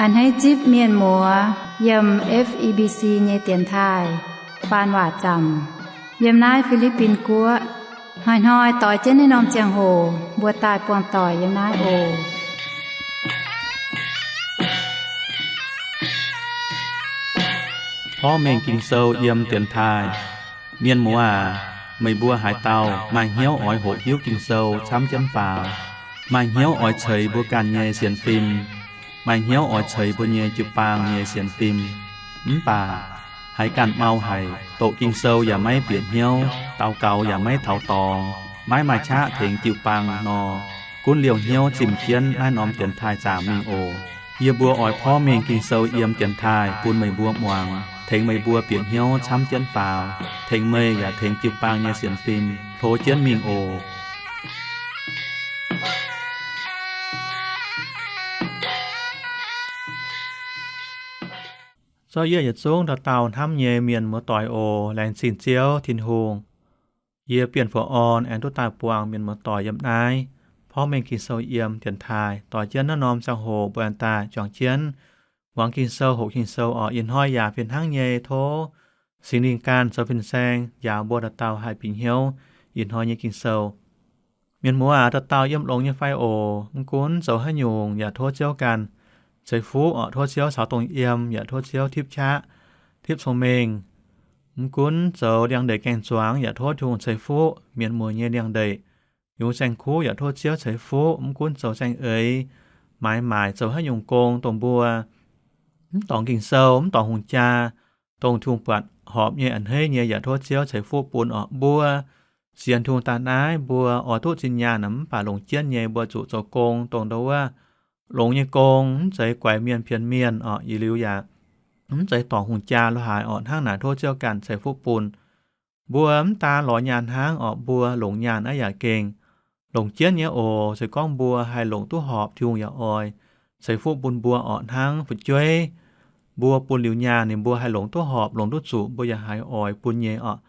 A'hneiv zipv mienh muoz yiem F E B C nyei dienx taaih faan waac zaamc yiem naaiv Fi^li^bin Guoqv. Hnoi-hnoi doix jienv naaiv norm ziangh hoc mbuo daaih buangh doic yiem naaiv oc. Porv mengh Ging-Sou yiem dienx taaih. Mienh muoz aac, meih mbuo haaix dauh maaih hnyouv oix hoqc hiuv Ging-Sou camv jienv faaux, maaih hnyouv oix ceix mbuo ganh nyei sienx fim, maaih hnyouv oix ceix mbuo nyei jiu-baang nyei sienx fim, mv baac haiz ganh mau haic, doqc Ging-Sou yaac maiv bieqc hnyouv, daux gaux yaac maiv taux dorngx, maiv maaih qaqv tengx jiu-baang nor, gunv liouh hnyouv zimh jienv naaiv norm dienx taaih zaamc mingh oc. Yie mbuo oix porv mengh Ging-Sou yiem dienx taaih bun meih mbuo muangx, tengx meih mbuo bieqc hnyouv camv jienv faaux, tengx meih yaac tengx jiu-baang nyei sienx fim hlo jienv mingh oc. Zorqv yie yietc zungv dauh dauh hnamv nyei mienh muoz-doic oc. Laengz zingh Ziouv Tin-Hungh, yie Bienh Fu'orn aengx duqv daaih buangh mienh muoz-doic yiem naaiv porv mengh Ging-Sou yiem dienx taaih. Doix jienv naaiv norm ziangh hoc mbuo aengx daaih juangc jienv muangx Ging-Sou, hoqc Ging-Sou oc. Ih hnoi yaac fih hnangv nyei tov Singx Lingh ganh zoux fin-saeng njaaux mbuo dauh dauh haih bieqc hnyouv ih hnoi nyei Ging-Sou. Mienh muoz aac, dauh dauh yiem longx nyei fai oc? Mv gunv zoux haaix nyungc yaac tov Ziouv ganh ceix fuqv oc. Tov Ziouv caux dongh yiem, yaac tov Ziouv tipv qaqv, tipv cong-mengh. Mv gunv zoux liangx-ndeic gaeng-zuangx yaac tov Tin-Hungh ceix fuqv mienh muoz nyei liangx-ndeic. Yungz saeng-kuv yaac tov Ziouv ceix fuqv. Mv gunv zoux saeng-eix, maaiz maaic, zoux haaix nyungc gong dongh mbuo mv dorngc Ging-Sou, mv dorngc hungh jaa, dongh Tin-Hungh buatc horpc nyei a'hneiv nyei yaac tov Ziouv ceix fuqv bun oc. Mbuo sienx Tin-Hungh daaih naaiv, mbuo oix duqv zinh nyaanh mv baac longc jienv nyei mbuo zuqc zoux gong dongh ndau wuov longx nyei gong, mv zeiz guaix mienh pienx mienh oc. Yietc liuz yaac mv zeiz dorngc hungh jaa lo haaix oc. Hnangv naaic tov Ziouv ganh ceix fuqv bun. Mbuo mv daan lorz nyaanh hnangv oc, mbuo longc nyaanh naaiv yaac gengh longc jienv nyei oc. Se gorngv mbuo haih longc duqv horpc, Tin-Hungh yaac oix ceix fuqv bun mbuo oc. Hnangv fu'jueiv, mbuo bun liuz nyaanh ninh mbuo haih longc duqv horpc, longc duqv zuqc, mbuo yaac haiz oix bun nyei oc.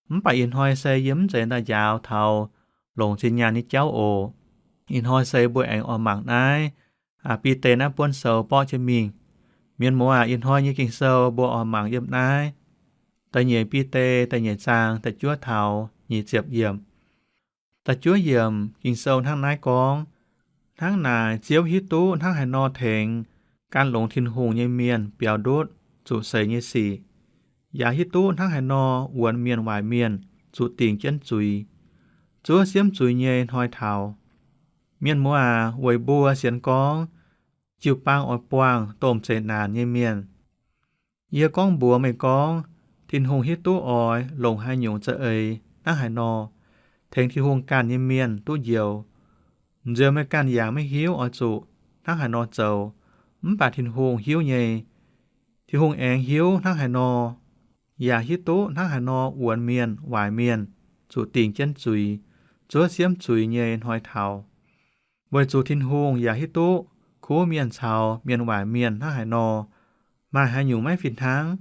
Mv baac ih hnoi se yie mv zeiz daaih njaaux taux longc zinh nyaanh nyei jauv oc. Ih hnoi se mbuo aengx oix mangc naaiv Bide naaiv buonv sou borqv jienv mingh. Mienh muoz aac, ih hnoi nyei Ging-Sou mbuo oix mangc yiem naaiv da'nyeic Bide da'nyeic zaang da'juov taux nyic ziepc yiemc. Da'juov yiemc Ging-Sou hnangv naaiv gorngv, Hnangv naaic Ziouv hiuv duqv hnangv haaix nor tengx gan longx Tin-Hungh nyei mienh biaux ndutv zuqc seix nyei sic, yaac hiuv duqv hnangv haaix nor wuonx mienh waaic mienh zuqc dingc jienv zuiz, zuov siemv zuiz nyei hnoi taux. Mienh muoz aac, weic mbuo sienx gorngv jiu-baang oix buangh domh zeqc naanc nyei mienh, yie gorngv mbuox meih gorngv, Tin-Hungh hiuv duqv oix longc haaix nyungc za'eix hnangv haaix nor tengx Tin-Hungh ganh nyei mienh duqv njoux. Nzioux meih ganh yaac maiv hiuv oix zuqc hnangv haaix nor zoux, mv baac Tin-Hungh hiuv nyei. Tin-Hungh aengx hiuv hnangv haaix nor, yaac hiuv duqv hnangv haaix nor wuonx mienh waaic mienh zuqc dingc jienv zuiz, zuov siemv zuiz nyei hnoi taux. Weic zuqc Tin-Hungh yaac hiuv duqv kuv mienh caux mienh waaic mienh hnangv haaix nor, maaih haaix nyungc maiv fih hnangv.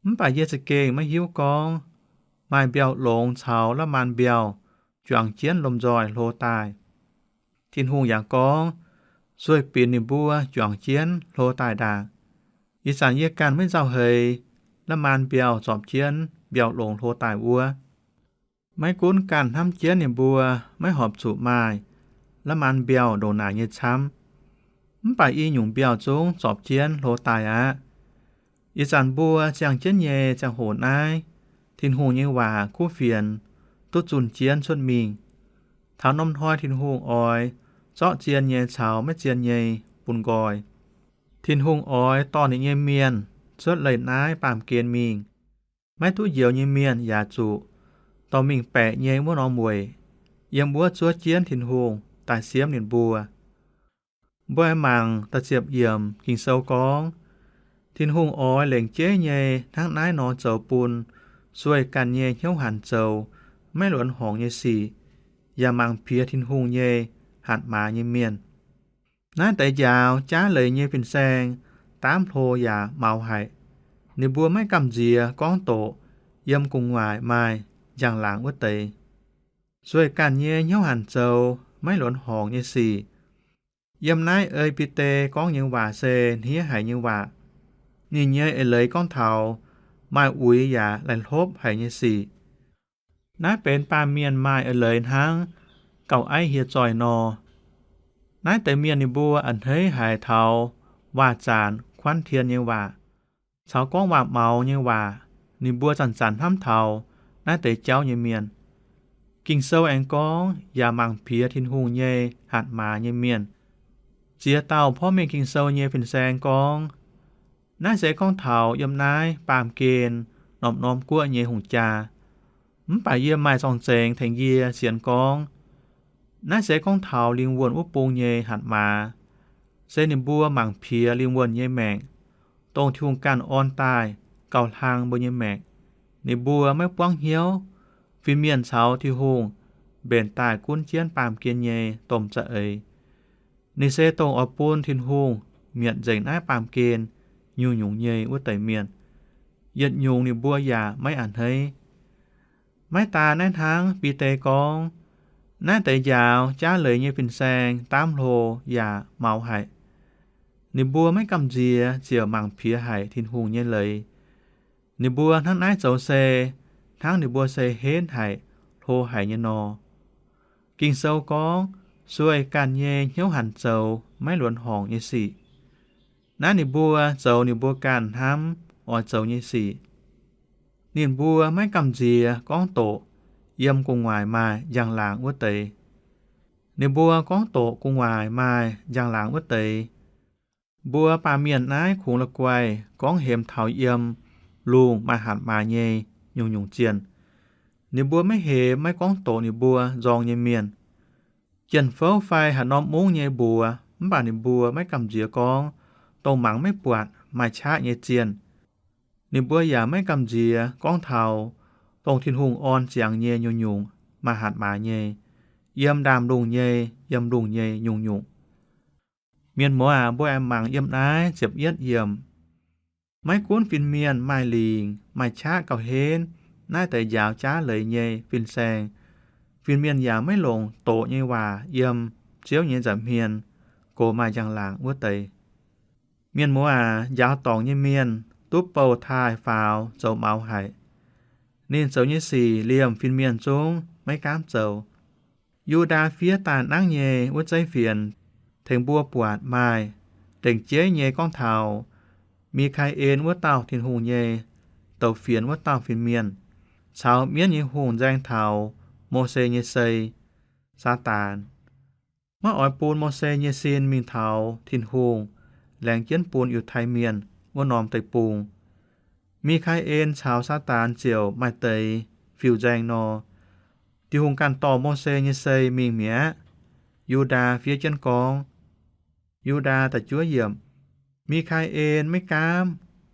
Mv baac yie za'gengh maiv hiuv gorngv maaih mbiauh longx caux la'maanh mbiauh juangc jienv lomh nzoih hlo daaih. Tin-Hungh yaac gorngv, Sueih binc ninh mbuo juangc jienv hlo daaih ndaangc. Ih zanc yie ganh maiv nzauh heix la'maanh mbiauh zorpc jienv mbiauh longx hlo daaih wuov. Maiv gunv ganh hnamv jienv ninh mbuo maiv horpc zuqc maaih la'maanh mbiauh ndongc naaic nyei camv, mv baac i nyungc mbiauh zungv zorpc jienv hlo daaih aqv. Ih zanc mbuo ziangh jienv nyei ziangh hoc naaiv, Tin-Hungh nyei waac kuv fienx duqv zunh jienv cuotv mingh. Taux norm hnoi Tin-Hungh oix zorqv zien nyei caux maiv zien nyei bun nqoi. Tin-Hungh oix dorh ninh nyei mienh cuotv leih naaiv baamh gen mingh. Maiv duqv njoux nyei mienh yaac zuqc dorh mingh baeqc nyei wuov norm weic, yiem wuov zuov jienv Tin-Hungh daaih siemv ninh mbuo. Mbuo aengx mangc da'ziepc yiemc Ging-Sou gorngv, Tin-Hungh oix lengc jeiv nyei hnangv naaiv nor zoux bun sueih ganh nyei hnyouv hanc zoux maiv luonx horngc nyei sic, yaac mangc piex Tin-Hungh nyei hatc maaz nyei mienh. Naaiv deix njaaux jaav leiz nyei fin-saeng daamv hlo yaac maux haic. Ninh mbuo maiv gamh nziex gorngv doqc yiem gu'nguaaic maaih njang-laangc wuov deix. Sueih ganh nyei hnyouv hanc zoux maiv luonx horngc nyei sic, Yiem naaiv ei Bide gorngv nyei waac se hniev haic nyei waac. Ninh nyei eix leiz gorngv taux maaih uix yaac laih hlopv haic nyei sic. Naaiv benx baamh mienh maaih eix leiz hnangv gauh aiv hieh zoih nor. Naaiv deix mienh ninh mbuo a'hneiv haic taux waac-zaanc kuanv tien nyei waac, caux gorngv waac-maux nyei waac. Ninh mbuo zanc-zanc hnamv taux naaiv deix jauv nyei mienh. Ging-Sou aengx gorngv yaac mangc piex Tin-Hungh nyei hatc maaz nyei mienh. Ziex dauh porv mengh Ging-Sou nyei fin-saeng gorngv, naaiv se gorngv taux yiem naaiv baamh gen norm-norm guoqv nyei hungh jaa. Mv baac yie maaih zorng-zengx tengx yie sienx gorngv, naaiv se gorngv taux lingh wuonh wuov bung nyei hatc maaz. Se ninh mbuo mangc piex lingh wuonh nyei maengc, dongh Tin-Hungh ganh orn daaih gauh hlang mbuo nyei maengc. Ninh mbuo maiv buangv hnyouv fin-mienh caux Tin-Hungh mbenc daaih gunv jienv baamh gen nyei domh za'eix. Ninh se dongh oix bun Tin-Hungh mietc nzengc naaiv baamh gen nyungc-nyungc nyei wuov deix mienh. Yietc nyungc ninh mbuo yaac maiv a'hneiv. Maiv daan naaiv hnangv, Bide gorngv, naaiv deix njaaux jaav leiz nyei fin-saeng daamv hlo yaac maux haic. Ninh mbuo maiv gamh nziex ziouc mangc piex haic Tin-Hungh nyei leiz. Ninh mbuo hnangv naaiv zoux se hnangv ninh mbuo se henv haic, hlo haic nyei nor. Ging-Sou gorngv, sueih ganh nyei hnyouv hanc zoux maiv luonx horngc nyei sic. Naaiv ninh mbuo zoux ninh mbuo ganh hnamv oix zoux nyei sic. Ninh mbuo maiv gamh nziex gorngv doqc yiem gu'nguaaic maaih njang-laangc wuov deix. Ninh mbuo gorngv doqc gu'nguaaic maaih njang-laangc wuov deix. Mbuo baamh mienh naaiv kungx la'guaih gorngv hemx taux yiem lungh maaih hatc maaz nyei nyungc-nyungc zienh. Ninh mbuo maiv hemx maiv gorngv doqc ninh mbuo nzorng nyei mienh. Jien-fouv fai haaix norm mungv nyei mbuox, mv baac ninh mbuo maiv gamh nziex gorngv dongh mangc maiv buatc maaih qaqv nyei zienh. Ninh mbuo yaac maiv gamh nziex gorngv taux dongh Tin-Hungh orn ziangx nyei nyungc-nyungc maaih hatc maaz nyei, yiem ndaamv-lungh nyei, yiem lungh nyei nyungc-nyungc. Mienh muoz aac, mbuo aengx mangc yiem naaiv ziepc yietv yiemc. Maiv gunv fin-mienh maaih lingc maaih qaqv gauh henv naaiv deix njaaux jaav leiz nyei fin-saeng, fin-mienh yaac maiv longc doqc nyei waac yiem Ziouv nyei nza'hmien gox maaih njang-laangc wuov deix. Mienh muoz aac, njaaux dorngc nyei mienh duqv bouh taaih faaux zoux maux haic. Ninh zoux nyei sic liemh fin-mienh zungv maiv gaamv zoux. Yu^ndaa fiev daaih nangv nyei wuov zeiv fienx tengx mbuo buatc maaih lengc jeiv nyei gorngv taux Mi^kaa^en wuov dauh Tin-Hungh nyei douz-fienx wuov dauh fin-mienh caux mienv nyei hungh nzaeng taux Mose nyei sei, Saadaan. Maiv oix bun Mose nyei sin mingh taux Tin-Hungh laengz jienv bun Yiutai Mienh wuov norm deic-bung. Mi^kaa^en caux Saadaan ziouc maaih deix fiuv-nzaeng nor. Tin-Hungh ganh dorh Mose nyei sei mingh mi'aqv. Yu^ndaa fiev jienv gorngv, Yu^ndaa da'juov yiemc, Mi^kaa^en maiv gaamv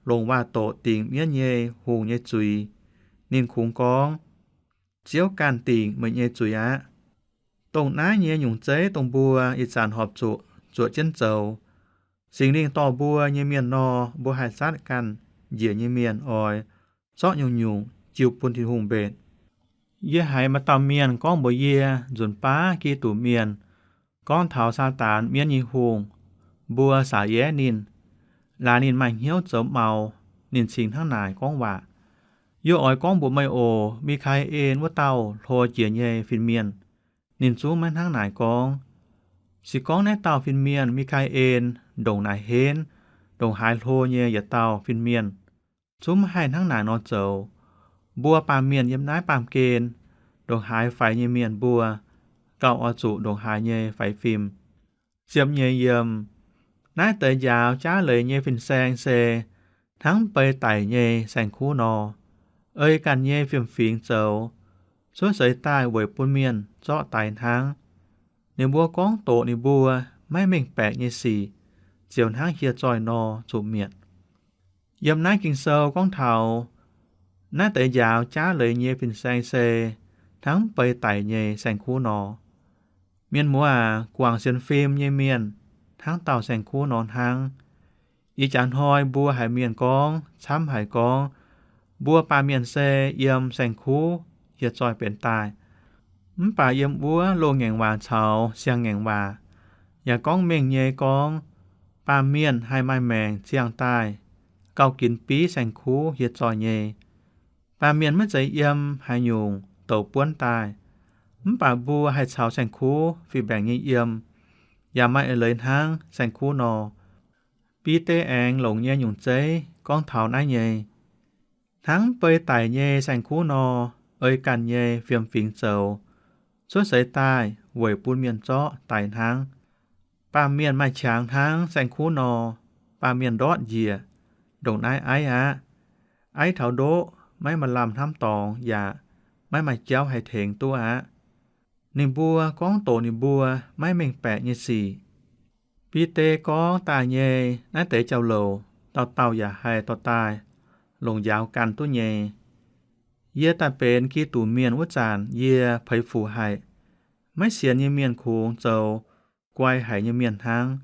longc waac-doqc dingc mienv nyei hungh nyei zuiz. Ninh kungx gorngv, Ziouv ganh dingc meih nyei zuiz aqv. Dongh naaiv nyei nyungc zeiv dongh mbuo ih zanc horpc zuqc zuoqc jienv zoux. Singx Lingh dorh mbuo nyei mienh nor, mbuo haih zatv ganh njiec nyei mienh oix zorqv nyungc-nyungc jiu bun Tin-Hungh mbenc. Yie haiz maaih dauh mienh gorngv mbuox yie nzunc baav Giduc Mienh gorngv taux Saadaan mienv nyei hungh, mbuo saax-yaev ninh, laaix ninh maaih hnyouv zoux maux, ninh cingx hnangv naaic gorngv waac. Yie oix gorngv mbuox meih oc, Mi^kaa^en wuov dauh hlo jiex nyei fin-mienh, ninh zungv maiv hnangv naaic gorngv. Se gorngv naaiv dauh fin-mienh Mi^kaa^en ndongc naaic henv, ndongc haaix hlo nyei yietc dauh fin-mienh, zungv maiv haih hnangv naaic nor zoux. Mbuo baamh mienh yiem naaiv baamh gen ndongc haaix faix nyei mienh mbuo gauh oix zuqc ndongc haaix nyei faix fim. Ziepc nyeic yiemc. Naaiv deix njaaux jaav leiz nyei fin-saeng se hnangv mbeix daic nyei saeng-kuv nor, ei ganh nyei fiem-fingx zoux, cuotv seix daaih weic bun mienh zorqv daix hnangv. Ninh mbuo gorngv doqc ninh mbuo maiv mengh baeqc nyei sic, ziouc hnangv hieh zoih nor zuqc mietc. Yiem naaiv Ging-Sou gorngv taux naaiv deix njaaux jaav leiz nyei fin-saeng se hnangv mbeix daic nyei saeng-kuv nor. Mienh muoz aac, guangc sienx fim nyei mienh hnangv dauh saeng-kuv nor hnangv. Ih jaax hnoi mbuo haiz mienh gorngv camv haic gorngv, mbuo baamh mienh se yiem saeng-kuv hieh zoih benx daaih. Mv baac yiem wuov loz-ngaengc waac caux siang-ngaengc waac, Yaac gorngv mengh nyei gorngv, baamh mienh haih maaih maengc ziangh daaih gauh ginx biv saeng-kuv hieh zoih nyei. Baamh mienh maiv zeiz yiem haaix nyungc douc buonv daaih, mv baac mbuo haih caux saeng-kuv fih mbaengc nyei yiem, yaac maaih eix leiz hnangv saeng-kuv nor. Bide aengx longc nyei nyungc zeiv gorngv taux naaiv nyei. Hnangv beiv daic nyei saeng-kuv nor, ei ganh nyei fiem-fingx zoux, cuotv seix daaih weic bun mienh zorqv daic hnangv. Baamh mienh maaih qangx hnangv saeng-kuv nor, baamh mienh ndortv njiec ndongc naaiv aiv aqv. Aiv taux ndoqv maiv maaih lamh hnamv dorngx yaac maiv maaih jauv haih tengx duqv aqv. Ninh mbuo gorngv doqc ninh mbuo maiv mengh baeqc nyei sic. Bide gorngv daaih nyei naaiv deix jauv-louc, dauh dauh yaac haih dorh daaih longc njaaux gan duqv nyei. Yie daaih benx Giduc mienh wuov zanc yie peix fuc haic. Maiv sienx nyei mienh kungx zoux guai haic nyei mienh hnangv,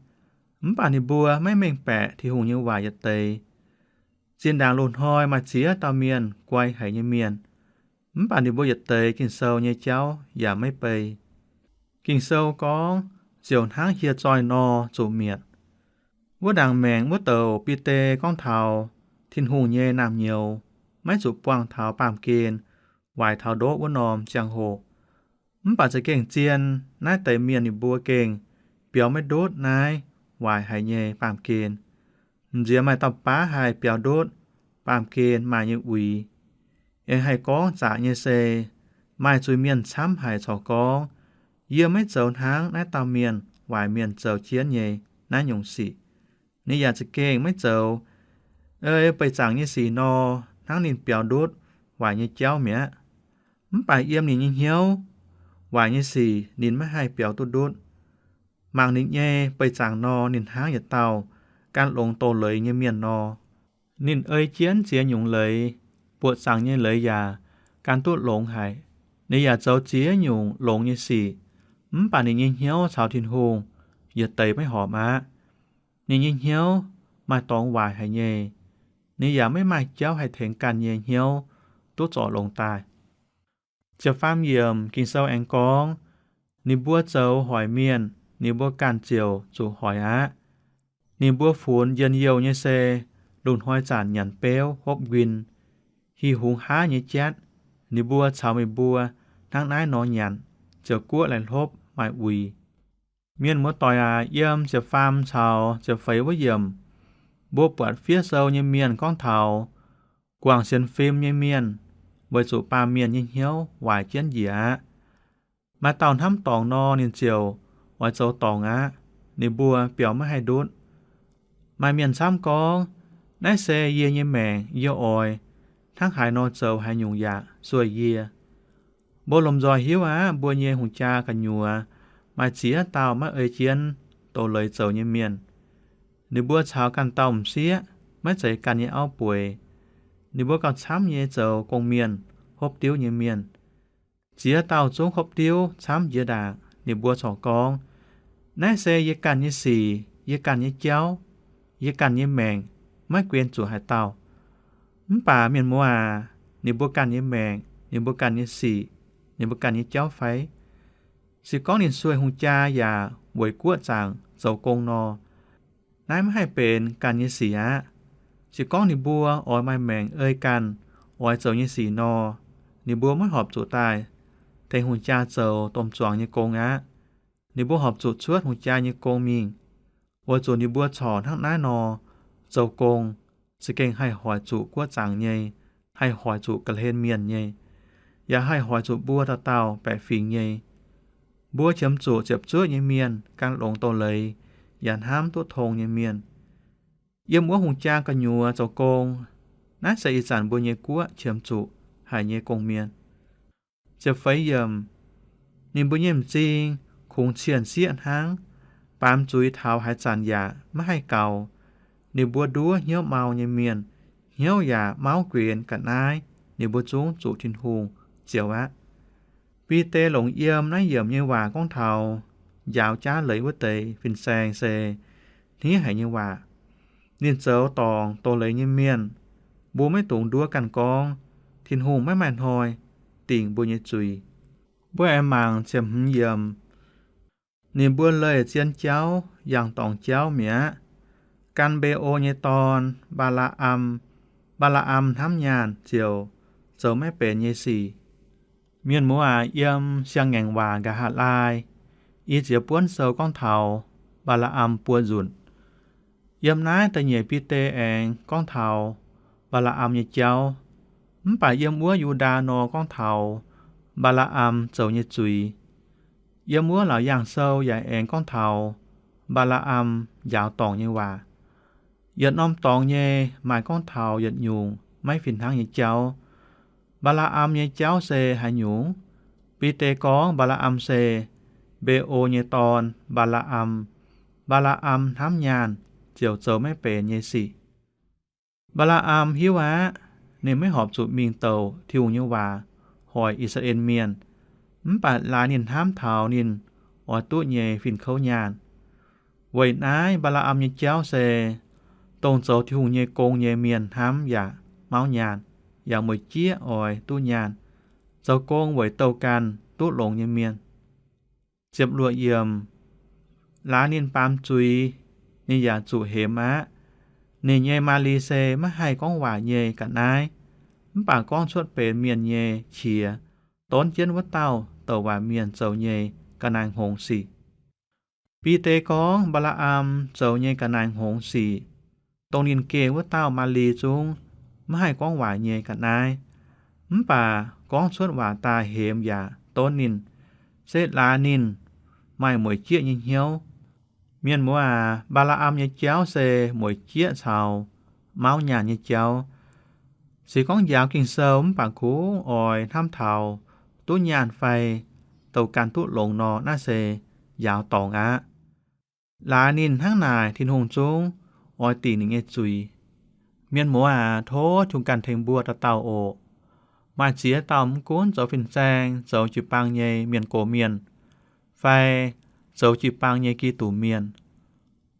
mv baac ninh mbuo maiv mengh baeqc Tin-Hungh nyei waac yietc deix. Zinh ndaangc loz-hnoi maaih ziex dauh mienh guai haic nyei mienh, mv baac ninh mbuo yietc deix Ging-Sou nyei jauv yaac maiv bei. Ging-Sou gorngv, ziouc hnangv hieh zoih nor zuqc mietc. Wuov ndaangc maengc wuov douc Bide gorngv taux Tin-Hungh nyei naamh nyouz maiv zuqc buangh taux baamh gen waaic taux ndoqv wuov norm ziangh hoc. Mv baac za'gengh zien naaiv deix mienh ninh mbuo gengh biaux maiv ndutv naaiv waaic haic nyei baamh gen. M'nziex maaih dauh baav haih biaux ndutv baamh gen maaih nyei uix. Aengx haih gorngv zaqc nyei se, maaih zuiz-mienh camv haic corc gorngv, yie maiv zoux hnangv naaiv dauh mienh waaic mienh zoux jienv nyei naaiv nyungc sic. Ninh yaac za'gengh maiv zoux ei beih zaangc nyei sic nor, hnangv ninh biaux ndutv waaic nyei jauv mi'aqv. Mv baac yiem ninh nyei hnyouv, waaic nyei sic ninh maiv haih biaux duqv ndutv. Mangc ninh nyei beih zaangc nor, ninh hnangv yietc dauh gan longx doz-leiz nyei mienh nor. Ninh ei jienv ziex nyungc leiz, buoqc zaangc nyei leiz yaac gan duqv longx haic. Ninh yaac zoux ziex nyungc longx nyei sic, mv baac ninh nyei hnyouv caux Tin-Hungh yietc deix maiv horpc aqv. Ninh nyei hnyouv maaih dorngx waaic haic nyei. Ninh yaac maiv maaih jauv haih tengx ganh nyei hnyouv duqv zorc longx daaih. Ziepc faam yiemc Ging-Sou aengx gorngv, ninh mbuo zoux hoic mienh, ninh mbuo ganh ziouc zuqc hoic aqv. Ninh mbuo funx njien-youh nyei se lungh hnoi zanc nyanc beuv hopv nquin, hih hungx haav nyei jatv. Ninh mbuo caux meih mbuo hnangv naaiv nor nyanc, ziouc guoqv laih hlopv maaih uix. Mienh muoz-doic aac, yiem ziepc faam caux ziepc feix wuov yiemc, mbuo buatc fiev sou nyei mienh gorngv taux guangc sienx fim nyei mienh weic zuqc baamh mienh nyei hnyouv waaic jienv njiec aqv. Maaih dauh hnamv dorngc nor, ninh ziouc oix zoux dorngc aqv. Ninh mbuo biaux maiv haih ndutv. Maaih mienh camv gorngv, naaiv se yie nyei maengc, yie oix hnangv haaix nor zoux haaix nyungc yaac sueih yie. Mbuo lomh nzoih hiuv aqv, mbuo nyei hungh jaa gu'nyuoz maaih ziex dauh maiv ei jienv doz-leiz zoux nyei mienh. Ninh mbuo caux ganh dauh m'sieqv, maiv zeiz ganh nyei auv bueix. Ninh mbuo gauh camv nyei zoux gong-mienh, hopv diuv nyei mienh. Ziex dauh zungv hopv diuv camv jiex ndaangc, ninh mbuo corc gorngv, naaiv se yie ganh nyei sic, yie ganh nyei jauv, yie ganh nyei maengc, maiv guen zuqc haaix dauh. Mv baac mienh muoz aac, ninh mbuo ganh nyei maengc, ninh mbuo ganh nyei sic, ninh mbuo ganh nyei jauv fai? Se gorngv ninh sueih hungh jaa yaac weic guoqv zaangc zoux gong nor, naaiv maiv haih benx ganh nyei sic aqv. Se gorngv ninh mbuo oix maaih maengc ei ganh oix zoux nyei sic nor, ninh mbuo maiv horpc zuqc daaih tengx hungh jaa zoux domh zuangx nyei gong aqv. Ninh mbuo horpc zuqc cuotv hungh jaa nyei gong mingh, weic zuqc ninh mbuo corc hnangv naaiv nor zoux gong, za'gengh haih hoic zuqc guoqv zaangc nyei, haih hoic zuqc ga'hlen mienh nyei, yaac haih hoic zuqc mbuo dauh dauh baeqc fingx nyei. Mbuo qiemx zuqc ziepc zuoqv nyei mienh, gan longx doz-leiz, yaac hnamv duqv tong nyei mienh. Yiem wuov hungh jaa gu'nyuoz zoux gong, naaiv se ih zanc mbuo nyei guoqv qiemx zuqc haic nyei gong-mienh. Ziepc feix yiemc, ninh mbuo nyei m'zing kungx cien-sieqv hnangv, baamz zuiz taux haaix zanc yaac maiv haih gaux. Ninh mbuo nduov hnyouv mau nyei mienh, hnyouv yaac mauv guenx ga'naaiv, ninh mbuo zungv zuqc Tin-Hungh zioux aqv. Bide longc yiem naaiv yiemc nyei waac gorngv taux njaaux jaav leiz wuov deix fin-saeng se hniev haic nyei waac. Ninh zoux dorngc doz-leiz nyei mienh, mbuo maiv dungx nduov ganh gorngv Tin-Hungh maiv maaih hnoi dingc mbuo nyei zuiz. Mbuo aengx mangc ziepc hmz yiemc. Ninh mbuo leih zien jauv, yangh dorngc jauv mi'aqv. Gan Mbe^o nyei dorn, Mbaa^laa^am. Mbaa^laa^am hnamv nyaanh ziouc zoux maiv benx nyei sic. Mienh muoz aac, yiem Siang-Ngaengc Waac nqa'haav laai, i ziex buonv sou gorngv taux Mbaa^laa^am buo nzunc. Yiem naaiv da'nyeic Bide aengx gorngv taux Mbaa^laa^am nyei jauv. Mv baac yiem wuov Yu^ndaa nor gorngv taux Mbaa^laa^am zoux nyei zuiz. Yiem wuov Laauc Yaangh Sou yaac aengx gorngv taux Mbaa^laa^am njaaux dorngc nyei waac. Yietc norm dorngx nyei maaih gorngv taux yietc nyungc maiv fih hnangv nyei jauv. Mbaa^laa^am nyei jauv se haaix nyungc? Bide gorngv Mbaa^laa^am se Mbe^o nyei dorn, Mbaa^laa^am. Mbaa^laa^am hnamv nyaanh ziouc zoux maiv benx nyei sic. Mbaa^laa^am hiuv aqv, ninh maiv horpc zuqc mingh douc Tin-Hungh nyei waac hoic I^saa^laa^en Mienh, mv baac laaix ninh hnamv taux ninh oix duqv nyei fin-kouv nyaanh. Weic naaiv Mbaa^laa^am nyei jauv se, dongh zoux Tin-Hungh nyei gong nyei mienh hnamv yaac mauv nyaanh, yaac mueic jieqv oix duqv nyaanh, zoux gong weic douh ganh duqv longx nyei mienh. Ziepc luoqc yiemc, laaix ninh baamz zuiz, ninh yaac zuqc hemx aqv. Ninh nyei maaz-li se maiv haih gorngv waac nyei ga'naaiv, mv baac gorngv cuotv benx mienh nyei qiex, donv jienv wuov dauh douc waac mienh zoux nyei ga'naaiv hngongx sic. Bide gorngv Mbaa^laa^am zoux nyei ga'naaiv hngongx sic, dongh ninh geh wuov dauh maaz-li zungv maiv haih gorngv waac nyei ga'naaiv, mv baac gorngv cuotv waac daaih hemx yaac donv ninh, se laaix ninh maaih mueic jieqv nyei hnyouv. Mienh muoz aac, Mbaa^laa^am nyei jauv se mueic jieqv caux mauv nyaanh nyei jauv. Se gorngv njaaux Ging-Sou mv baac kungx oix hnamv taux duqv nyaanh fai douh ganh duqv longx nor, naaiv se njaaux dorngx aqv. Laaix ninh hnangv naaic, Tin-Hungh zungv oix dingc ninh nyei zuiz. Mienh muoz aac, tov Tin-Hungh ganh tengx mbuo dauh dauh oc. Maaih ziex dauh mv gunv zoux fin-saeng, zoux jiu-baang nyei mienh gox mienh, fai zoux jiu-baang nyei Giduc mienh,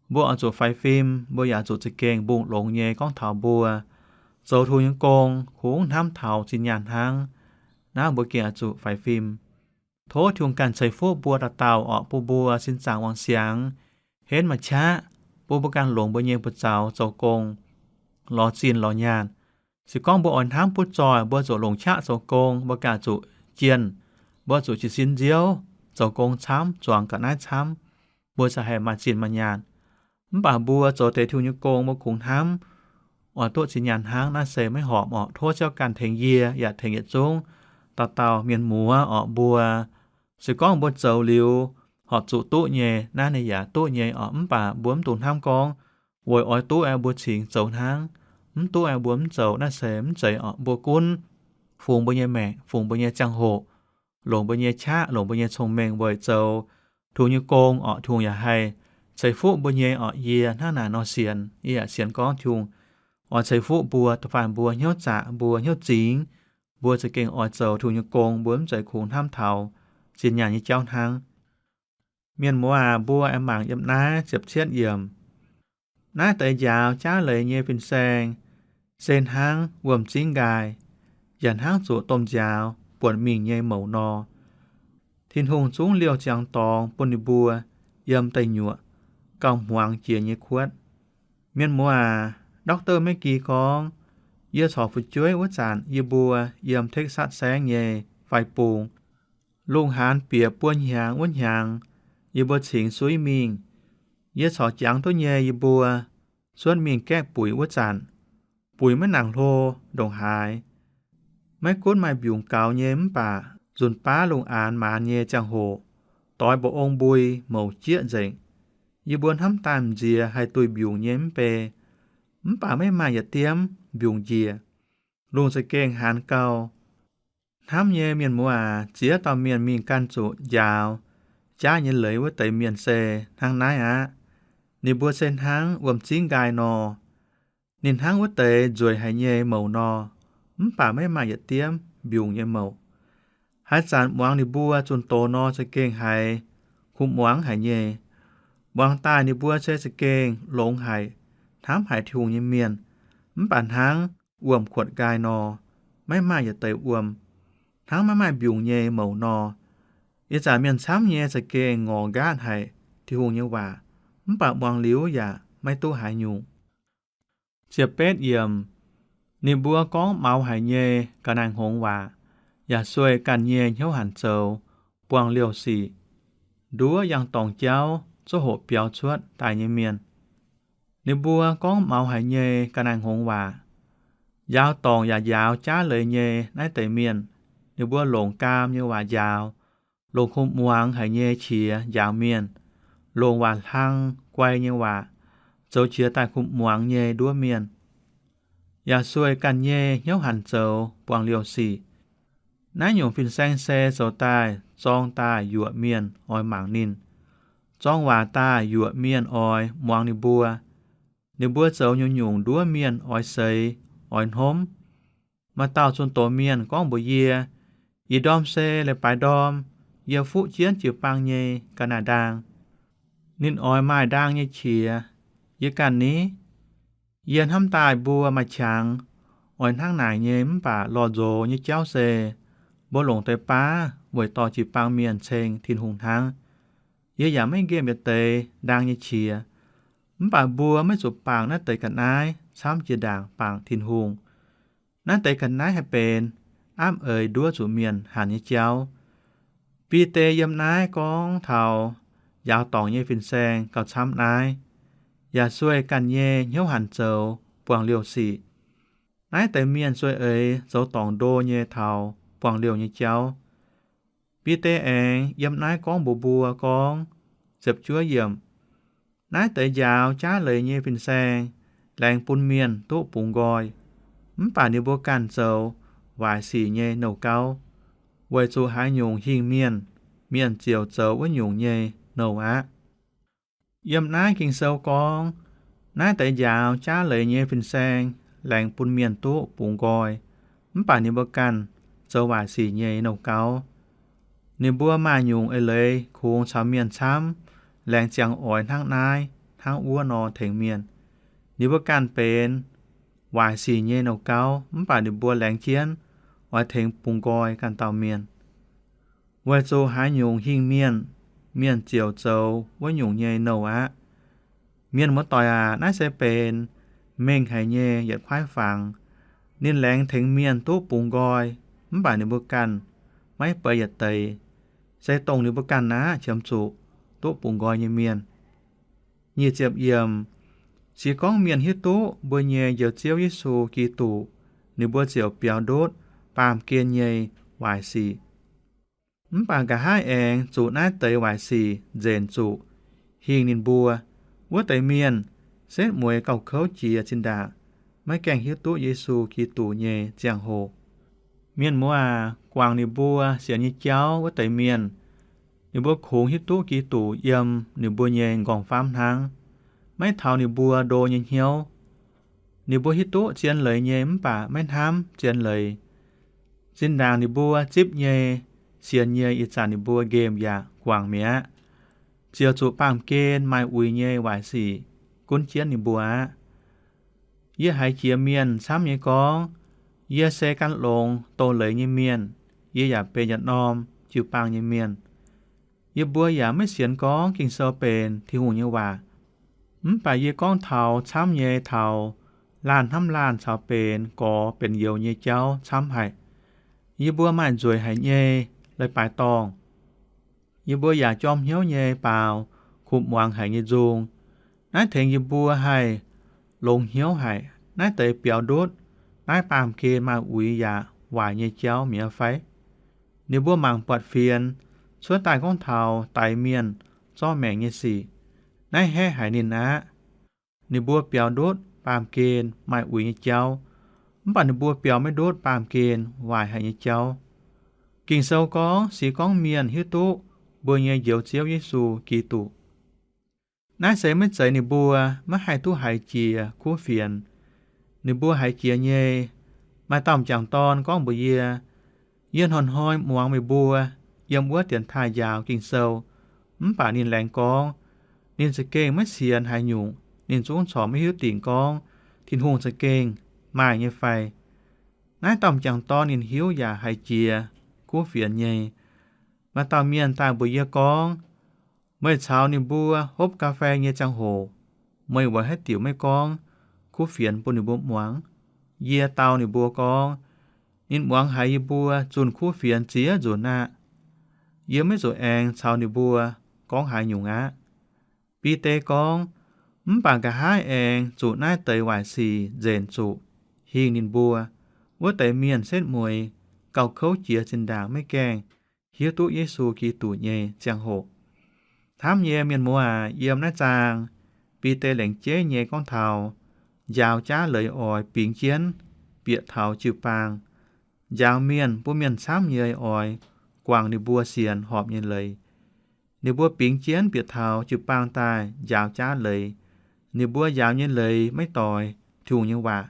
mbuo oix zuqc faix fim, mbuo yaac zuqc za'gengh mbungh longx nyei gorngv taux mbuo zoux Tin-Hungh nyei gong kungx hnamv taux zinh nyaanh hnangv. Naaiv mbuo gengh oix zuqc faix fim. Tov Tin-Hungh ganh ceix fuqv mbuo dauh dauh oc, bun mbuo sin zaangc wangc siangx, henv maaih qaqv, bun mbuo ganh longc mbuo nyei buoz-zaux zoux gong, lorz zinh lorz nyaanh. Se gorngv mbuo oix hnamv butv zoih, mbuo zuqc longc qaqv zoux gong, mbuo ganh zuqc jienh, mbuo zuqc jiez sin nziouv, zoux gong camv, zuangx ga'naaiv camv, mbuo za'gengh haih maaih zinh maaih nyaanh. Mv baac mbuo zoux deix Tin-Hungh nyei gong, mbuo kungx hnamv oix duqv zinh nyaanh hnangv, naaiv se maiv horpc orqc. Tov Ziouv ganh tengx yie yaac tengx yietc zungv dauh dauh mienh muoz orqc. Mbuo se gorngv mbuo zoux liuz horpc zuqc duqv nyei, naaiv ninh yaac duqv nyei orqc. Mv baac mbuo mv dungx hnamv gorngv weic oix duqv aeqv, mbuo cingx zoux hnangv, mv duqv aeqv, mbuo mv zoux, naaiv se mv zeiz orqc. Mbuo gunv fungx mbuo nyei maengc, fungx mbuo nyei ziangh hoc, longc mbuo nyei qaqv, longc mbuo nyei cong-mengh weic zoux Tin-Hungh nyei gong orqc. Tin-Hungh yaac haih ceix fuqv mbuo nyei orqc. Yie hnangv naaic nor sienx, yie yaac sienx gorngv Tin-Hungh oix ceix fuqv mbuo, da'faanh mbuo hnyouv zaqc, mbuo hnyouv zingx, mbuo za'gengh oix zoux Tin-Hungh nyei gong, mbuo mv zeiz kungx hnamv taux zinh nyaanh nyei jauv hnangv. Mienh muoz aac, mbuo aengx mangc yiem naaiv ziepc cietv yiemc. Naaiv deix njaaux jaav leiz nyei fin-saeng se hnangv wuom-zingv nqaai, yaac hnangv zuqc domh nziaaux buonc mingh nyei mouc nor. Tin-Hungh zungv liouh ziangx dorngx bun ninh mbuo yiem deic nyuoqc gauh hmuangx jiex nyei kuotv. Mienh muoz aac, Doctor Maiv Gi gorngv, yie corc fu'jueiv wuov zanc yie mbuo yiem Texas saengv nyei fai bung, lungh haanz bieqc buo hnyangx wuov hnyangx, yie mbuo cingx suiv mingh. Yie corc jangx duqv nyei, yie mbuo cuotv mingh gaeqv buic wuov zanc, buic maiv nangc hlo, ndongc haaix maiv gunv maaih mbiungc gaux nyei mv baac nzunc baav lungh aanx maanz nyei ziangh hoc, doix mba'ong mbui mouc jieqv nzengc. Yie mbuo hnamv daaih m'nziex haih duih mbiungc nyei mv bei, mv baac maiv maaih yietc diemv mbiungc njiec. Lungh za'gengh haanz gau. Hnamv nyei mienh muoz aac, ziex dauh mienh mingh ganh zuqc njaaux jaav nyei leiz wuov deix mienh se hnangv naaiv aqv. Ninh mbuo se hnangv wuom-zingv nqaai nor. Ninh hnangv wuov deix nzueic haic nyei mouc nor, mv baac maiv maaih yietc diemv mbiungc nyei mouc. Haaix zanc muangx ninh mbuo zunh doz nor za'gengh haiz kuv muangx haic nyei. Muangx daaih ninh mbuo se za'gengh longx haic, hnamv haic Tin-Hungh nyei mienh, mv baac hnangv wuom-kuotv nqaai nor, maiv maaih yietc deix wuom, hnangv maiv maaih mbiungc nyei mouc nor. Ih zanc mienh camv nyei za'gengh ngorc nqaatv haic Tin-Hungh nyei waac, mv baac muangx liuz yaac maiv duqv haaix nyungc. Ziepc betv yiemc, ninh mbuo gorngv maux haic nyei ga'naaiv hngongx waac, yaac sueih ganh nyei hnyouv hanc zoux, buangh liouh sic, nduov yangh dorngc jauv, zuov hoqc biaux cuotv daaih nyei mienh. Ninh mbuo gorngv maux haic nyei ga'naaiv hngongx waac, njaaux dorngc yaac njaaux jaav leiz nyei naaiv deix mienh. Ninh mbuo longc gaam nyei waac njaaux, longc kuv muangx haic nyei qiex njaaux mienh, longc waac hlang guai nyei waac zoux qiex daaih kuv muangx nyei nduov mienh, yaac sueih ganh nyei hnyouv hanc zoux, buangh liouh sic. Naaiv nyungc fin-saeng se zoux daaih zorng daaih yuoqc mienh oix mangc ninh, zorng waac daaih yuoqc mienh oix muangx ninh mbuo. Ninh mbuo zoux nyungc-nyungc nduov mienh oix seix, oix hnomv. Maaih dauh zunh doz mienh gorngv mbuox yie, ih ndorm se leiz-baaix ndorm, yie fuqv jienv jiu-baang nyei ga'naaiv ndaang. Ninh oix maaih ndaang nyei qiex. Yie ganh ni, yie hnamv daaih mbuo maaih qangx, oix hnangv naaic nyei mv baac lorh nzox nyei jauv se, mbuo longc deix baav weic dorh jiu-baang mienh ceng Tin-Hungh hnangv. Yie yaac maiv nqemh yietc deix ndaang nyei qiex, mv baac mbuo maiv zuqc bangc naaiv deix ga'naaiv camv jiex ndaangc bangc Tin-Hungh. Naaiv deix ga'naaiv haih benx apv eix nduov zuqc mienh hanc nyei jauv. Bide yiem naaiv gorngv taux njaaux dorngc nyei fin-saeng gauh camv naaiv, yaac sueih ganh nyei hnyouv hanc zoux, buangh liouh sic. Naaiv deix mienh sueih eix zoux dorngc ndo nyei taux buangh liouh nyei jauv. Bide aengx yiem naaiv gorngv mbuox mbuo gorngv, ziepc juov yiemc, naaiv deix njaaux jaav leiz nyei fin-saeng laengz bun mienh duqv bungx nqoi, mv baac ninh mbuo ganh zoux waaic sic nyei nouh gauv, weic zuqc haaix nyungc hingh mienh, mienh ziouc zoux wuov nyungc nyei nouh aqv. Yiem naaiv Ging-Sou gorngv, naaiv deix njaaux jaav leiz nyei fin-saeng laengz bun mienh duqv bungx nqoi, mv baac ninh mbuo ganh zoux waaic sic nyei nouh gauv. Ninh mbuo maaih nyungc eix leiz kungx caux mienh camv, laengz ziangh oix hnangv naaiv hnangv wuov nor tengx mienh. Ninh mbuo ganh benx waaic sic nyei nouh gauv, mv baac ninh mbuo laengz jienv oix tengx bungx nqoi ganh dauh mienh. Weic zuqc haaix nyungc hingh mienh, mienh ziouc zoux wuov nyungc nyei nouh aqv. Mienh muoz-doic aac, naaiv se benx mengh haic nyei yietc kuaaiv fangx. Ninh laengz tengx mienh duqv bungx nqoi, mv baac ninh mbuo ganh maiv beiz yietc deix. Se dongh ninh mbuo ganh aqv qiemx zuqc duqv bungx nqoi nyei mienh. Nyic ziepc yiemc, se gorngv mienh hiuv duqv mbuo nyei Njoux Ziouv Yesu Giduc, ninh mbuo ziouc biaux ndutv baamh gen nyei waaic sic. Mv baac nqa'haav aengx zuqc naaiv deix waaic sic nzenc zuqc hingh ninh mbuo. Wuov deix mienh setv mueiz gauh kouv jiex zinh ndaangc, maiv gaengh hiuv duqv Yesu Giduc nyei ziangh hoc. Mienh muoz aac, guangc ninh mbuo sienx nyei jauv wuov deix mienh, ninh mbuo kungx hiuv duqv Giduc yiem ninh mbuo nyei nqorngv-famv hnangv, maiv taux ninh mbuo ndo nyei hnyouv. Ninh mbuo hiuv duqv zien leiz nyei mv baac maiv hnamv zien leiz. Zinh ndaangc ninh mbuo zipv nyei, sienx nyei ih zanc ninh mbuo nqemh yaac guangc mi'aqv, ziouc zuqc baamh gen maaih uix nyei waaic sic gunv jienv ninh mbuo aqv. Yie haiz jiex mienh camv nyei gorngv, yie se gan longx doz-leiz nyei mienh, yie yaac benx yietc norm jiu-baang nyei mienh. Yie mbuo yaac maiv sienx gorngv Ging-Sou benx Tin-Hungh nyei waac. Mv baac yie gorngv taux camv nyei taux laanh hnamv laanh caux benx gorx benx youz nyei jauv camv haic. Yie mbuo maaih nzueic haic nyei leiz-baaix dorngh. Yie mbuo yaac jorm hnyouv nyei baaux kuv muangx haic nyei nzung. Naaiv tengx yie mbuo haih longx hnyouv haic, naaiv deix biaux ndutv naaiv baamh gen maaih uix yaac waaic nyei jauv mi'aqv fai? Ninh mbuo mangc buatc fienx cuotv daaih gorngv taux daix mienh zorqv maengc nyei sic. Naaiv haeqv haic ninh aqv. Ninh mbuo biaux ndutv baamh gen maaih uix nyei jauv, mv baac ninh mbuo biaux maiv ndutv baamh gen waaic haic nyei jauv. Ging-Sou gorngv, se gorngv mienh hiuv duqv mbuo nyei Njoux Ziouv Yesu Giduc, naaiv se maiv zeiz ninh mbuo maiv haih duqv haiz jiex kuv fienx. Ninh mbuo haiz jiex nyei. Maaih dauh m'jangc dorn gorngv mbuox yie, yie hnoi-hnoi muangx meih mbuo yiem wuov dienx taaih njaaux Ging-Sou, mv baac ninh laengz gorngv, ninh za'gengh maiv sienx haaix nyungc. Ninh zungv corc maiv hiuv dingc gorngv Tin-Hungh za'gengh maaih nyei fai. Naaiv dauh m'jangc dorn ninh hiuv yaac haiz jiex kuv fienx nyei. Maaih dauh mienh daaih mbuox yie gorngv, meih caux ninh mbuo hopv ga'fei nyei ziangh hoc, meih weic haaix diuc maiv gorngv kuv fienx bun ninh mbuo muangx? Yie dau ninh mbuo gorngv, ninh muangx haiz yie mbuo zunh kuv fienx ziex nzunc aqv. Yie maiv zuqc aengx caux ninh mbuo gorngv haaix nyungc aqv. Bide gorngv, mv baac nqa'haav aengx zuqc naaiv deix waaic sic nzenc zuqc hingh ninh mbuo. Wuov deix mienh setv mueiz, gauh kouv jiex zinh ndaangc maiv gaengh hiuv duqv Yesu Giduc nyei ziangh hoc. Hnamv nyei mienh muoz aac, yiem naaiv zaang Bide laengz jeiv nyei gorngv taux njaaux jaav leiz oix bingx jienv bieqc taux jiu-baang. Njaaux mienh, bun mienh camv nyei oix guangc ninh mbuo sienx horpc nyei leiz. Ninh mbuo bingx jienv bieqc taux jiu-baang daaih njaaux jaav leiz. Ninh mbuo njaaux nyei leiz maiv doix Tin-Hungh nyei waac,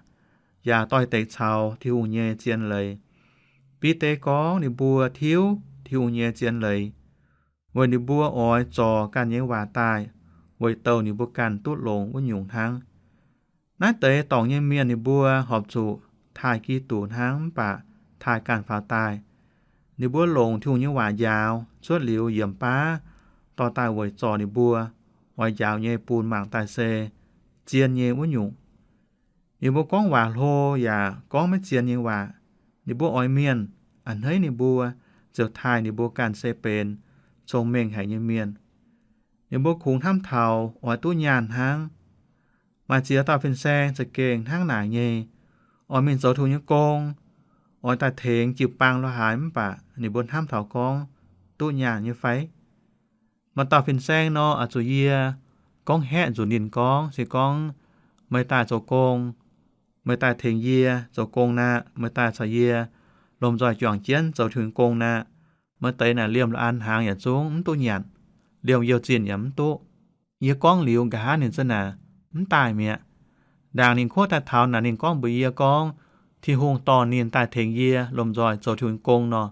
yaac doix-dekc caux Tin-Hungh nyei zien leiz. Bide gorngv ninh mbuo tiuv Tin-Hungh nyei zien leiz, weic ninh mbuo oix zorc ganh nyei waac daaih, weic douh ninh mbuo ganh duqv longx wuov nyungc hnangv. Naaiv deix dorngc nyei mienh ninh mbuo horpc zuqc taaih Giduc hnangv mv baac taaih ganh faaux daaih. Ninh mbuo longc Tin-Hungh nyei waac njaaux cuotv liuz yiemc baav dorh daaih weic zorc ninh mbuo oix njaaux nyei bun mangc daaih se zien nyei wuov nyungc. Ninh mbuo gorngv waac hlo yaac gorngv maiv zien nyei waac. Ninh mbuo oix mienh a'hneiv ninh mbuo, ziouc taaih ninh mbuo ganh se benx cong-mengh haic nyei mienh. Ninh mbuo kungx hnamv taux oix duqv nyaanh hnangv. Maaih ziex dauh fin-saeng za'gengh hnangv naaic nyei, oix mingh zoux Tin-Hungh nyei gong, oix daaih tengx jiu-baang lorz haaix mv baac ninh mbuo hnamv taux gorngv duqv nyaanh nyei fai? Maaih dauh fin-saeng nor, oix zuqc yie gorngv haeqv nzunc ninh gorngv, se gorngv, meih daaih zoux gong, meih daaih tengx yie zoux gong naqv, meih daaih caux yie lomh nzoih juangc jienv zoux Tin-Hungh gong naqv. Maaih deix naaic liemh la'an hnaangx yaac zungv mv duqv nyanc, liemh youh zinh yaac mv duqv. Yie gorngv liuz, nqa'haav ninh za'naaic mv daaih mi'aqv. Ndaangc ninh kuotv daaih taux naaic, ninh gorngv mbuox yie gorngv, Tin-Hungh dorh ninh daaih tengx yie lomh nzoih zoux Tin-Hungh gong nor.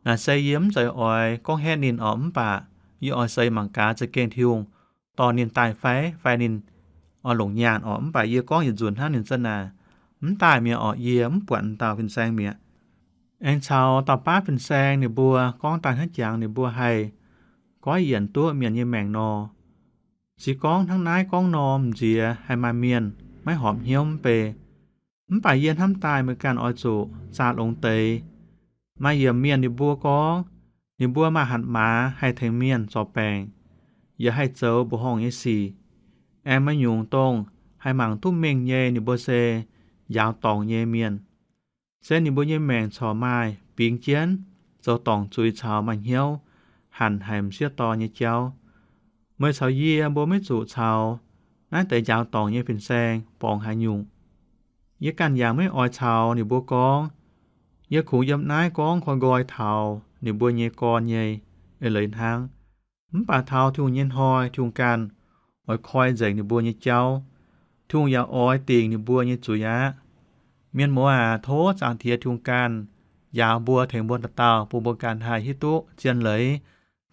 Naaic se yie mv zeiz oix gorngv haeqv ninh orqc, mv baac yie oix seix mangc gaax za'gengh Tin-Hungh dorh ninh daaih fai, fai ninh oix longc nyaanh orqc. Mv baac yie gorngv yietc nzunc hnangv ninh za'naaic mv daaih mi'aqv orqc, yie mv buatc dauh fin-saeng mi'aqv. Aengx caux dauh baav fin-saeng ninh mbuo gorngv daaih hnangv jangx ninh mbuo haih goiv yienc duqv mienh nyei maengc nor. Se gorngv hnangv naaiv gorngv nor, m'nziex haih maaih mienh maiv horpc hnyouv mv bei. Mv baac yie hnamv daaih meih ganh oix zuqc zaah longx deix. Maaih yiemc mienh ninh mbuo gorngv, ninh mbuo maaih hatc maaz haih tengx mienh zorc baengc, yaac haih zoux mbuoqc horngh nyei sic. Aengx maaih nyungc dongh haih mangc duqv mengh nyei, ninh mbuo se njaaux dorngc nyei mienh. Se ninh mbuo nyei maengc corc maaih bingx jienv zoux dorngc zuiz caux maaih hnyouv hanc haic m'sieqv dorn nyei jauv. Meih caux yie mbuo maiv zuqc caux naaiv deix njaaux dorngc nyei fin-saeng borngz haaix nyungc. Yie ganh yaac maiv oix caux ninh mbuo gorngv. Yie kungx yiem naaiv gorngv koi nqoi taux ninh mbuo nyei gorn nyei eix leiz hnangv. Mv baac taux Tin-Hungh nyei hnoi, Tin-Hungh ganh oix koi nzengc ninh mbuo nyei jauv. Tin-Hungh yaac oix dingc ninh mbuo nyei zuiz aqv. Mienh muoz aac, tov Zaangc Diex Tin-Hungh ganh njaaux mbuo, tengx mbuo dauh dauh, bun mbuo ganh haih hiuv duqv zien leiz,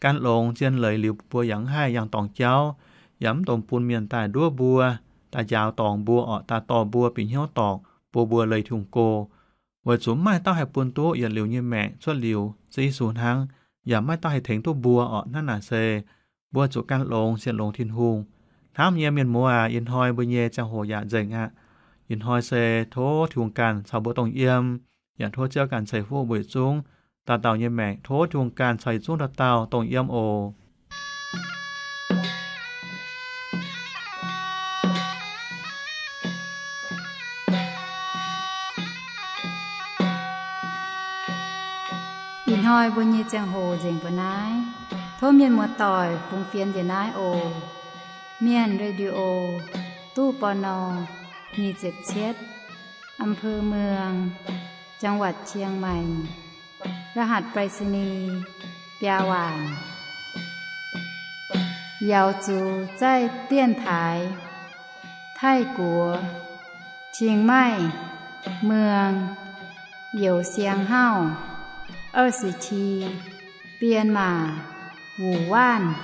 gan longx zien leiz liuz, mbuo yaac mv haih yangh dorngc jauv, yaac mv dungx bun mienh daaih nduov mbuo, daaih njaaux dorngc mbuo orqc, daaih dorh mbuo bieqc hnyouv dorngc, bun mbuo leih Tin-Hungh go. Weic zuqc mv maaih dauh haih bun duqv yietc liuz nyei maengc cuotv liuz Ziouv Yesu hnangv, yaac mv maaih dauh haih tengx duqv mbuo orqc. Hnangv naaic se mbuo zuqc gan longx sienx longx Tin-Hungh. Hnamv nyei mienh muoz aac, ih hnoi mbuo nyei ziangh hoc yaac nzengc aqv. Ih hnoi se tov Tin-Hungh ganh caux mbuo dongh yiem, yaac tov Ziouv ganh ceix fuqv mbuo yietc zungv dauh dauh nyei maengc. Tov Tin-Hungh ganh caux yietc zungv dauh dauh dongh yiem oc. Ih hnoi mbuo nyei ziangh hoc nzengc mbuo naaiv. Tov mienh muoz-doic fungx fienx njiec naaiv oc. Mienh Radio, ตู้ ปณ. nyic ziepc cietv, อำเภอเมือง จังหวัดเชียงใหม่ รหัสไปรษณีย์ biaa waanc. 瑶族在电台 泰国 Chiang Mai เมือง Yau Siang Hau, 二十七 Myanmar 武汉.